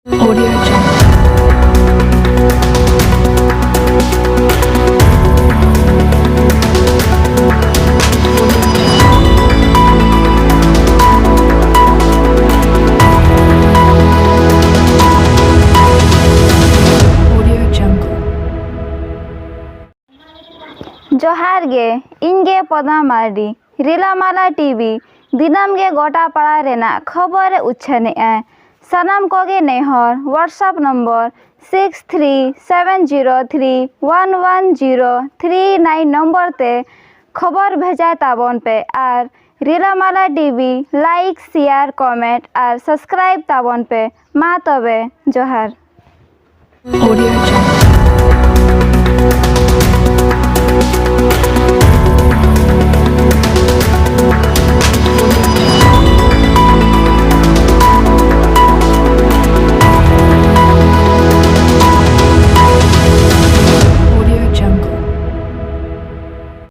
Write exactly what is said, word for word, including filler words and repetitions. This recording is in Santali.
Audio Jungle. Audio Jungle. ᱡᱚᱦᱟᱨ ᱜᱮ, ᱤᱧ ᱜᱮ ᱯᱚᱫᱟ ᱢᱟᱨᱰᱤ᱾ ᱨᱤᱞᱟᱢᱟᱞᱟ ᱴᱤᱵᱷᱤ ᱫᱤᱱᱟᱹᱢ ᱜᱮ ᱜᱚᱴᱟ ᱯᱟᱲᱟ ᱨᱮᱱᱟᱜ ᱠᱷᱚᱵᱚᱨ ᱮ ᱩᱪᱷᱟᱹᱱᱮᱜᱼᱟᱭ᱾ ᱥᱟᱱᱟᱢ ᱠᱚᱜᱮ ᱱᱮᱦᱚᱨ WhatsApp number six three seven zero three one one zero three nine number ᱛᱮ ᱠᱷᱚᱵᱚᱨ ᱵᱷᱮᱡᱟᱭ ᱛᱟᱵᱚᱱ ᱯᱮ ᱟᱨ ᱨᱤᱞᱟᱢᱟᱞᱟ ᱴᱤᱵᱷᱤ like, share, comment ᱟᱨ subscribe ᱛᱟᱵᱚᱱ ᱯᱮ᱾ ᱢᱟ ᱛᱚᱵᱮ, ᱡᱚᱦᱟᱨ᱾ Audio Jungle.